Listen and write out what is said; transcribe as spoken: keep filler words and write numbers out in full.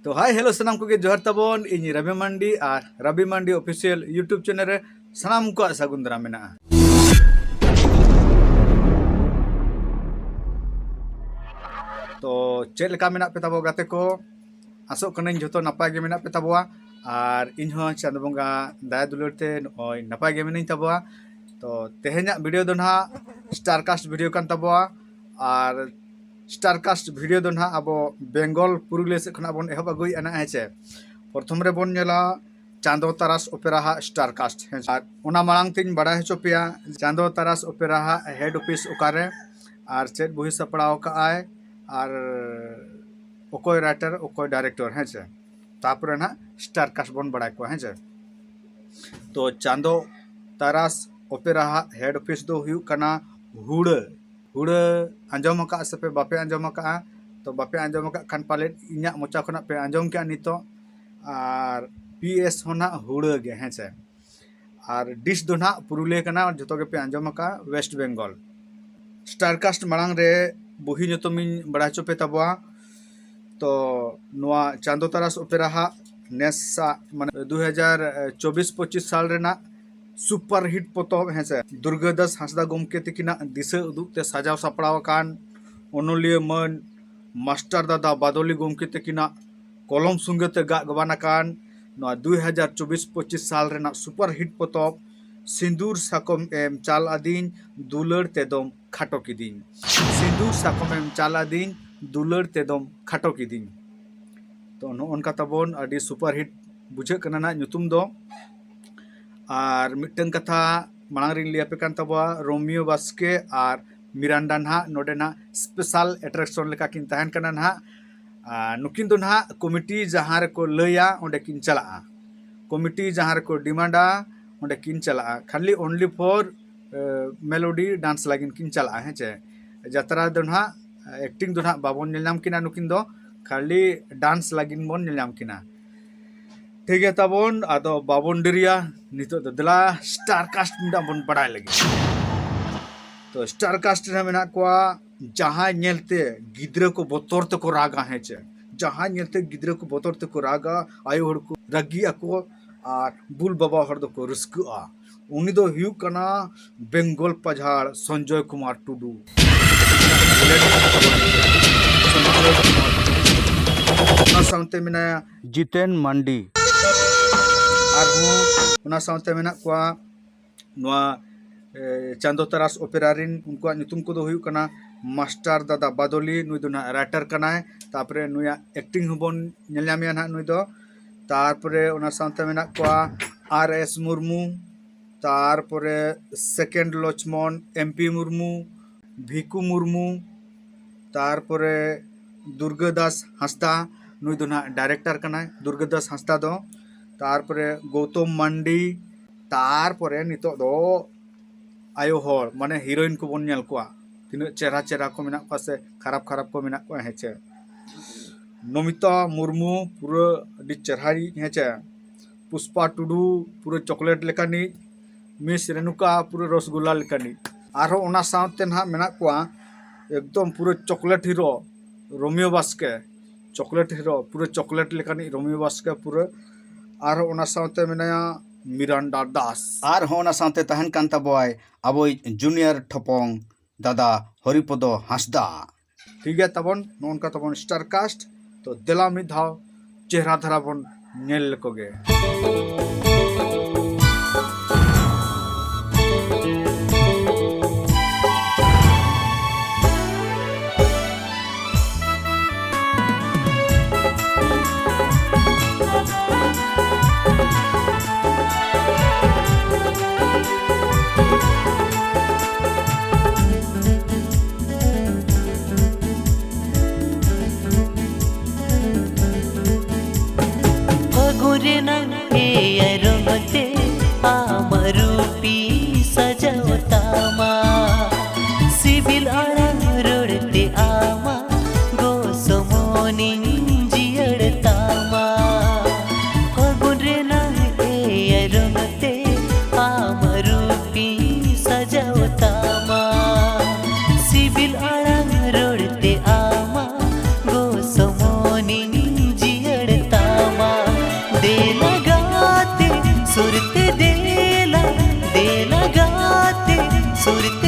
ᱛᱚ hi hello ᱥᱟᱱᱟᱢ ᱠᱚᱜᱮ ᱡᱚᱦᱟᱨ ᱛᱟᱵᱚᱱ᱾ ᱤᱧ ᱨᱚᱵᱤ ᱢᱟᱱᱰᱤ ᱟᱨ ᱨᱚᱵᱤ ᱢᱟᱱᱰᱤ ᱚᱯᱷᱤᱥᱤᱭᱟᱞ YouTube ᱪᱮᱱᱮᱞ ᱨᱮ ᱥᱟᱱᱟᱢ ᱠᱚᱣᱟᱜ ᱥᱟᱹᱜᱩᱱ ᱫᱟᱨᱟᱢ ᱢᱮᱱᱟᱜᱼᱟ᱾ ᱛᱚ ᱪᱮᱫ ᱞᱮᱠᱟ ᱢᱮᱱᱟᱜ ᱯᱮ ᱛᱟᱵᱚ ᱜᱟᱛᱮ ᱠᱚ? ᱟᱥᱚᱜ ᱠᱟᱹᱱᱟᱹᱧ ᱡᱷᱚᱛᱚ ᱱᱟᱯᱟᱭ ᱜᱮ ᱢᱮᱱᱟᱜ ᱯᱮ ᱛᱟᱵᱚᱣᱟ᱾ ᱟᱨ ᱤᱧ ᱦᱚᱸ ᱪᱟᱸᱫᱚ ᱵᱚᱸᱜᱟ ᱫᱟᱭᱟ ᱫᱩᱞᱟᱹᱲ ᱛᱮ ᱱᱚᱜᱼᱚᱭ ᱱᱟᱯᱟᱭ ᱜᱮ ᱢᱮᱱᱟᱹᱧ ᱛᱟᱵᱚᱣᱟ᱾ ᱛᱚ ᱛᱮᱦᱮᱧᱟᱜ ᱵᱷᱤᱰᱤᱭᱳ ᱫᱚ ᱱᱟᱦᱟᱜ ᱥᱴᱟᱨ ᱠᱟᱥᱴ ᱵᱷᱤᱰᱤᱭᱳ ᱠᱟᱱ ᱛᱟᱵᱚᱣᱟ᱾ ᱟᱨ ᱥᱴᱟᱨ ᱠᱟᱥᱴ ᱵᱷᱤᱰᱤᱭᱳ ᱫᱚ ᱱᱟᱦᱟᱜ ᱟᱵᱚ ᱵᱮᱝᱜᱚᱞ ᱯᱩᱨᱩᱞᱤᱭᱟᱹ ᱥᱮᱫ ᱠᱷᱚᱱᱟᱜ ᱵᱚᱱ ᱮᱦᱚᱵ ᱟᱹᱜᱩᱭᱮᱫᱼᱟ ᱱᱟᱦᱟᱜ, ᱦᱮᱸ ᱪᱮ? ᱯᱨᱚᱛᱷᱚᱢ ᱨᱮᱵᱚᱱ ᱧᱮᱞᱟ ᱪᱟᱸᱫᱚ ᱛᱟᱨᱟᱥ ᱚᱯᱮᱨᱟ ᱦᱟᱜ ᱥᱴᱟᱨ ᱠᱟᱥᱴ, ᱦᱮᱸ ᱪᱮ? ᱟᱨ ᱚᱱᱟ ᱢᱟᱲᱟᱝ ᱛᱤᱧ ᱵᱟᱲᱟᱭ ᱦᱚᱪᱚ ᱯᱮᱭᱟ ᱪᱟᱸᱫᱚ ᱛᱟᱨᱟᱥ ᱚᱯᱮᱨᱟ ᱦᱟᱜ ᱦᱮᱰ ᱚᱯᱷᱤᱥ ᱚᱠᱟᱨᱮ ᱟᱨ ᱪᱮᱫ ᱵᱚᱦᱤ ᱥᱟᱯᱲᱟᱣ ᱟᱠᱟᱫ ᱟᱭ ᱟᱨ ᱚᱠᱚᱭ ᱨᱟᱭᱴᱟᱨ, ᱚᱠᱚᱭ ᱰᱟᱭᱨᱮᱠᱴᱚᱨ, ᱦᱮᱸ ᱪᱮ? ᱛᱟᱯᱚᱨᱮ ᱱᱟᱦᱟᱜ ᱥᱴᱟᱨ ᱠᱟᱥᱴ ᱵᱚᱱ ᱵᱟᱲᱟᱭ ᱠᱚᱣᱟ, ᱦᱮᱸ ᱪᱮ? ᱛᱚ ᱪᱟᱸᱫᱚ ᱛᱟᱨᱟᱥ ᱚᱯᱮᱨᱟ ᱦᱟᱜ ᱦᱮᱰ ᱚᱯᱷᱤᱥ ᱫᱚ ᱦᱩᱭᱩᱜ ᱠᱟᱱᱟ ᱦᱩᱲᱟᱹ᱾ ᱦᱩᱲᱟᱹ ᱟᱸᱡᱚᱢ ᱟᱠᱟᱫ ᱥᱮ ᱯᱮ ᱵᱟᱯᱮ ᱟᱸᱡᱚᱢ ᱟᱠᱟᱫᱼᱟ? ᱛᱚ ᱵᱟᱯᱮ ᱟᱸᱡᱚᱢ ᱟᱠᱟᱫ ᱠᱷᱟᱱ ᱯᱟᱞᱮᱫ ᱤᱧᱟᱹᱜ ᱢᱚᱪᱟ ᱠᱷᱚᱱᱟᱜ ᱯᱮ ᱟᱸᱡᱚᱢ ᱠᱮᱜᱼᱟ ᱱᱤᱛᱚᱜ᱾ ᱟᱨ ᱯᱤ ᱮᱥ ᱦᱚᱸ ᱱᱟᱦᱟᱜ ᱦᱩᱲᱟᱹ ᱜᱮ, ᱦᱮᱸ ᱪᱮ? ᱟᱨ ᱰᱤᱥ ᱫᱚ ᱱᱟᱦᱟᱜ ᱯᱩᱨᱩᱞᱤᱭᱟᱹ ᱠᱟᱱᱟ, ᱡᱚᱛᱚ ᱜᱮᱯᱮ ᱟᱸᱡᱚᱢ ᱟᱠᱟᱫᱼᱟ, ᱳᱭᱮᱥᱴ ᱵᱮᱝᱜᱚᱞ᱾ ᱥᱴᱟᱨ ᱠᱟᱥᱴ ᱢᱟᱲᱟᱝ ᱨᱮ ᱵᱩᱦᱤ ᱧᱩᱛᱩᱢᱤᱧ ᱵᱟᱲᱟᱭ ᱦᱚᱪᱚ ᱯᱮ ᱛᱟᱵᱚᱣᱟ᱾ ᱛᱚ ᱱᱚᱣᱟ ᱪᱟᱸᱫᱚ ᱛᱟᱨᱟᱥ ᱚᱯᱮᱨᱟ ᱦᱟᱜ ᱱᱮᱥᱟᱜ ᱢᱟᱱᱮ ᱫᱩ ᱦᱟᱡᱟᱨ ᱪᱚᱵᱵᱤᱥ ᱯᱚᱸᱪᱤᱥ ᱥᱟᱞ ᱨᱮᱱᱟᱜ ᱥᱩᱯᱟᱨ ᱦᱤᱴ ᱯᱚᱛᱚᱵ, ᱦᱮᱸ ᱥᱮ, ᱫᱩᱨᱜᱟᱹ ᱫᱟᱥ ᱦᱟᱸᱥᱫᱟ ᱜᱚᱢᱠᱮ ᱛᱟᱹᱠᱤᱱᱟᱜ ᱫᱤᱥᱟᱹ ᱩᱫᱩᱜ ᱛᱮ ᱥᱟᱡᱟᱣ ᱥᱟᱯᱲᱟᱣ ᱟᱠᱟᱱ ᱚᱱᱚᱞᱤᱭᱟᱹ ᱢᱟᱹᱱ ᱢᱟᱥᱴᱟᱨ ᱫᱟᱫᱟ ᱵᱟᱫᱚᱞᱤ ᱜᱚᱢᱠᱮ ᱛᱟᱹᱠᱤᱱᱟᱜ ᱠᱚᱞᱚᱢ ᱥᱚᱸᱜᱮ ᱛᱮ ᱜᱟᱜ ᱜᱟᱵᱟᱱ ᱟᱠᱟᱱ ᱱᱚᱣᱟ ᱫᱩ ᱦᱟᱡᱟᱨ ᱪᱚᱵᱵᱤᱥ ᱯᱚᱸᱪᱤᱥ ᱥᱟᱞ ᱨᱮᱱᱟᱜ ᱥᱩᱯᱟᱨ ᱦᱤᱴ ᱯᱚᱛᱚᱵ ᱥᱤᱸᱫᱩᱨ ᱥᱟᱠᱚᱢ ᱮᱢ ᱪᱟᱞ ᱟᱹᱫᱤᱧ ᱫᱩᱞᱟᱹᱲ ᱛᱮᱫᱚᱢ ᱠᱷᱟᱴᱚ ᱠᱤᱫᱤᱧ᱾ ᱥᱤᱸᱫᱩᱨ ᱥᱟᱠᱚᱢ ᱮᱢ ᱪᱟᱞ ᱟᱹᱫᱤᱧ ᱫᱩᱞᱟᱹᱲ ᱛᱮᱫᱚᱢ ᱠᱷᱟᱴᱚ ᱠᱤᱫᱤᱧ᱾ ᱛᱚ ᱱᱚᱜᱼᱚ ᱱᱚᱝᱠᱟ ᱛᱟᱵᱚᱱ ᱟᱹᱰᱤ ᱥᱩᱯᱟᱨ ᱦᱤᱴ ᱵᱩᱡᱷᱟᱹᱜ ᱠᱟᱱᱟ ᱱᱟᱜ ᱧᱩᱛᱩᱢ ᱫᱚ᱾ ᱟᱨ ᱢᱤᱫᱴᱟᱝ ᱠᱟᱛᱷᱟ ᱢᱟᱲᱟᱝ ᱨᱤᱧ ᱞᱟᱹᱭ ᱟᱯᱮ ᱠᱟᱱ ᱛᱟᱵᱚᱣᱟ, ᱨᱳᱢᱤᱭᱳ ᱵᱟᱥᱠᱮ ᱟᱨ ᱢᱤᱨᱟᱱᱰᱟ ᱱᱟᱦᱟᱜ ᱱᱚᱰᱮ ᱱᱟᱦᱟᱜ ᱥᱯᱮᱥᱟᱞ ᱮᱴᱨᱟᱠᱥᱚᱱ ᱞᱮᱠᱟ ᱠᱤᱱ ᱛᱟᱦᱮᱱ ᱠᱟᱱᱟ ᱱᱟᱦᱟᱜ᱾ ᱟᱨ ᱱᱩᱠᱤᱱ ᱫᱚ ᱱᱟᱦᱟᱜ ᱠᱚᱢᱤᱴᱤ ᱡᱟᱦᱟᱸ ᱨᱮᱠᱚ ᱞᱟᱹᱭᱟ ᱚᱸᱰᱮ ᱠᱤᱱ ᱪᱟᱞᱟᱜᱼᱟ, ᱠᱚᱢᱤᱴᱤ ᱡᱟᱦᱟᱸ ᱨᱮᱠᱚ ᱰᱤᱢᱟᱱᱰᱟ ᱚᱸᱰᱮ ᱠᱤᱱ ᱪᱟᱞᱟᱜᱼᱟ, ᱠᱷᱟᱹᱞᱤ only for melody dance ᱞᱟᱹᱜᱤᱫ ᱠᱤᱱ ᱪᱟᱞᱟᱜᱼᱟ, ᱦᱮᱸ ᱪᱮ? ᱡᱟᱛᱨᱟ ᱫᱚ ᱱᱟᱦᱟᱜ ᱮᱠᱴᱤᱝ ᱫᱚ ᱱᱟᱦᱟᱜ ᱵᱟᱵᱚᱱ ᱧᱮᱞ ᱧᱟᱢ ᱠᱤᱱᱟ ᱱᱩᱠᱤᱱ ᱫᱚ, ᱠᱷᱟᱹᱞᱤ ᱰᱟᱱᱥ ᱞᱟᱹᱜᱤᱫ ᱵᱚᱱ ᱧᱮᱞ ᱧᱟᱢ ᱠᱤᱱᱟ᱾ ᱴᱷᱤᱠ ᱜᱮᱭᱟ ᱛᱟᱵᱚᱱ, ᱟᱫᱚ ᱵᱟᱵᱚᱱ ᱰᱮᱨᱤᱭᱟ, ᱱᱤᱛᱚᱜ ᱫᱚ ᱫᱮᱞᱟ ᱥᱴᱟᱨ ᱠᱟᱥᱴ ᱢᱤᱫᱴᱟᱝ ᱵᱚᱱ ᱵᱟᱲᱟᱭ ᱞᱟᱹᱜᱤᱫ᱾ ᱛᱚ ᱥᱴᱟᱨ ᱠᱟᱥᱴ ᱨᱮ ᱢᱮᱱᱟᱜ ᱠᱚᱣᱟ ᱡᱟᱦᱟᱸᱭ ᱧᱮᱞᱛᱮ ᱜᱤᱫᱽᱨᱟᱹ ᱠᱚ ᱵᱚᱛᱚᱨ ᱛᱮᱠᱚ ᱨᱟᱜᱟ, ᱦᱮᱸ ᱪᱮ? ᱡᱟᱦᱟᱸ ᱧᱮᱞᱛᱮ ᱜᱤᱫᱽᱨᱟᱹ ᱠᱚ ᱵᱚᱛᱚᱨ ᱛᱮᱠᱚ ᱨᱟᱜᱟ, ᱟᱭᱳ ᱦᱚᱲ ᱠᱚ ᱨᱟᱹᱜᱤᱜ ᱟᱠᱚ ᱟᱨ ᱵᱩᱞ ᱵᱟᱵᱟ ᱦᱚᱲ ᱫᱚᱠᱚ ᱨᱟᱹᱥᱠᱟᱹᱜᱼᱟ᱾ ᱩᱱᱤ ᱫᱚ ᱦᱩᱭᱩᱜ ᱠᱟᱱᱟ ᱵᱮᱝᱜᱚᱞ ᱯᱟᱡᱷᱟᱲ ᱥᱚᱧᱡᱚᱭ ᱠᱩᱢᱟᱨ ᱴᱩᱰᱩ᱾ ᱚᱱᱟ ᱥᱟᱶᱛᱮ ᱢᱮᱱᱟᱭᱟ ᱡᱤᱛᱮᱱ ᱢᱟᱱᱰᱤ᱾ ᱟᱨᱦᱚᱸ ᱚᱱᱟ ᱥᱟᱶᱛᱮ ᱢᱮᱱᱟᱜ ᱠᱚᱣᱟ ᱱᱚᱣᱟ, ᱮ, ᱪᱟᱸᱫᱚ ᱛᱟᱨᱟᱥ ᱚᱯᱮᱨᱟ ᱨᱤᱱ, ᱩᱱᱠᱩᱣᱟᱜ ᱧᱩᱛᱩᱢ ᱠᱚᱫᱚ ᱦᱩᱭᱩᱜ ᱠᱟᱱᱟ ᱢᱟᱥᱴᱟᱨ ᱫᱟᱫᱟ ᱵᱟᱫᱚᱞᱤ, ᱱᱩᱭ ᱫᱚ ᱱᱟᱦᱟᱜ ᱨᱟᱭᱴᱟᱨ ᱠᱟᱱᱟᱭ᱾ ᱛᱟᱨᱯᱚᱨᱮ ᱱᱩᱭᱟᱜ ᱮᱠᱴᱤᱝ ᱦᱚᱸᱵᱚᱱ ᱧᱮᱞ ᱧᱟᱢᱮᱭᱟ ᱱᱟᱦᱟᱜ ᱱᱩᱭ ᱫᱚ᱾ ᱛᱟᱨᱯᱚᱨᱮ ᱚᱱᱟ ᱥᱟᱶᱛᱮ ᱢᱮᱱᱟᱜ ᱠᱚᱣᱟ ᱟᱨ ᱮᱥ ᱢᱩᱨᱢᱩ, ᱛᱟᱨᱯᱚᱨᱮ second Lachhman, M P Murmu, Bhiku Murmu, ᱛᱟᱨᱯᱚᱨᱮ ᱫᱩᱨᱜᱟᱹ ᱫᱟᱥ ᱦᱟᱸᱥᱫᱟ, ᱱᱩᱭ ᱫᱚ ᱱᱟᱦᱟᱜ ᱰᱟᱭᱨᱮᱠᱴᱟᱨ ᱠᱟᱱᱟᱭ ᱫᱩᱨᱜᱟᱹ ᱫᱟᱥ ᱦᱟᱸᱥᱫᱟ ᱫᱚ᱾ ᱛᱟᱨᱯᱚᱨᱮ ᱜᱳᱣᱛᱚᱢ ᱢᱟᱱᱰᱤ, ᱛᱟᱨᱯᱚᱨᱮ ᱱᱤᱛᱚᱜ ᱫᱚ ᱟᱭᱳ ᱦᱚᱲ, ᱢᱟᱱᱮ ᱦᱤᱨᱳᱭᱤᱱ ᱠᱚᱵᱚᱱ ᱧᱮᱞ ᱠᱚᱣᱟ, ᱛᱤᱱᱟᱹᱜ ᱪᱮᱦᱨᱟ ᱪᱮᱦᱨᱟ ᱠᱚ ᱢᱮᱱᱟᱜ ᱠᱚᱣᱟ ᱥᱮ ᱠᱷᱟᱨᱟᱯ ᱠᱷᱟᱨᱟᱯ ᱠᱚ ᱢᱮᱱᱟᱜ ᱠᱚᱣᱟ, ᱦᱮᱸ ᱪᱮ᱾ ᱱᱚᱢᱤᱛᱟ ᱢᱩᱨᱢᱩ ᱯᱩᱨᱟᱹ ᱟᱹᱰᱤ ᱪᱮᱦᱨᱟᱭ, ᱦᱮᱸ ᱪᱮ᱾ ᱯᱩᱥᱯᱟ ᱴᱩᱰᱩ ᱯᱩᱨᱟᱹ ᱪᱚᱠᱞᱮᱴ ᱞᱮᱠᱟᱱᱤᱡ, ᱢᱤᱥ ᱨᱮᱱᱩᱠᱟ ᱯᱩᱨᱟᱹ ᱨᱚᱥᱜᱩᱞᱞᱟ ᱞᱮᱠᱟᱱᱤᱡ᱾ ᱟᱨᱦᱚᱸ ᱚᱱᱟ ᱥᱟᱶᱛᱮ ᱱᱟᱦᱟᱜ ᱢᱮᱱᱟᱜ ᱠᱚᱣᱟ ᱮᱠᱫᱚᱢ ᱯᱩᱨᱟᱹ ᱪᱚᱠᱞᱮᱴ ᱦᱤᱨᱳ ᱨᱳᱢᱤᱭᱳ ᱵᱟᱥᱠᱮ, ᱪᱚᱠᱞᱮᱴ ᱦᱤᱨᱳ ᱯᱩᱨᱟᱹ ᱪᱚᱠᱞᱮᱴ ᱞᱮᱠᱟᱱᱤᱡ ᱨᱳᱢᱤᱭᱳ ᱵᱟᱥᱠᱮ ᱯᱩᱨᱟᱹ᱾ ᱟᱨᱦᱚᱸ ᱚᱱᱟ ᱥᱟᱶᱛᱮ ᱢᱮᱱᱟᱭᱟ ᱢᱤᱨᱟᱱᱰᱟ ᱫᱟᱥ᱾ ᱟᱨᱦᱚᱸ ᱚᱱᱟ ᱥᱟᱶᱛᱮ ᱛᱟᱦᱮᱱ ᱠᱟᱱ ᱛᱟᱵᱚᱣᱟᱭ ᱟᱵᱚᱭᱤᱡ ᱡᱩᱱᱤᱭᱟᱨ ᱴᱷᱚᱯᱚᱝ ᱫᱟᱫᱟ ᱦᱚᱨᱤᱯᱚᱫᱚ ᱦᱟᱸᱥᱫᱟ᱾ ᱴᱷᱤᱠ ᱜᱮᱭᱟ ᱛᱟᱵᱚᱱ, ᱱᱚᱜᱼᱚ ᱱᱚᱝᱠᱟ ᱛᱟᱵᱚᱱ ᱥᱴᱟᱨ ᱠᱟᱥᱴ᱾ ᱛᱚ ᱫᱮᱞᱟ ᱢᱤᱫ ᱫᱷᱟᱣ ᱪᱮᱦᱨᱟ ᱫᱷᱟᱨᱟ ᱵᱚᱱ ᱧᱮᱞ ᱞᱮᱠᱚ ᱜᱮ᱾ ᱯᱷᱟᱹᱜᱩᱱ ᱨᱮᱱᱟᱝ ᱮᱭᱟᱭ ᱨᱚᱝ ᱛᱮ ᱟᱢᱟᱜ ᱨᱩᱯᱤᱧ ᱥᱟᱡᱟᱣ ᱛᱟᱢᱟ᱾ ᱥᱤᱵᱤᱞ ᱟᱲᱟᱝ ᱨᱚᱲ ᱛᱮ ᱟᱢᱟᱜ ᱜᱚᱥᱚᱢᱚᱱᱤᱧ ᱡᱤᱭᱟᱹᱲ ᱛᱟᱢᱟ᱾ ᱯᱷᱟᱹᱜᱩᱱ ᱨᱮᱱᱟᱝ ᱮᱭᱟᱭ ᱨᱚᱝ ᱛᱮ ᱟᱢᱟᱜ ᱨᱩᱯᱤᱧ ᱥᱟᱡᱟᱣ ᱛᱟᱢᱟ᱾ ᱥᱤᱵᱤᱞ ᱟᱲᱟᱝ ᱨᱚᱲ ᱛᱮ ᱟᱢᱟᱜ ᱜᱚᱥᱚᱢᱚᱱᱤ ᱥᱩᱨᱛᱮ ᱫᱮᱞᱟ, ᱫᱮᱞᱟ ᱜᱟᱛᱮ, ᱥᱩᱨᱛᱮ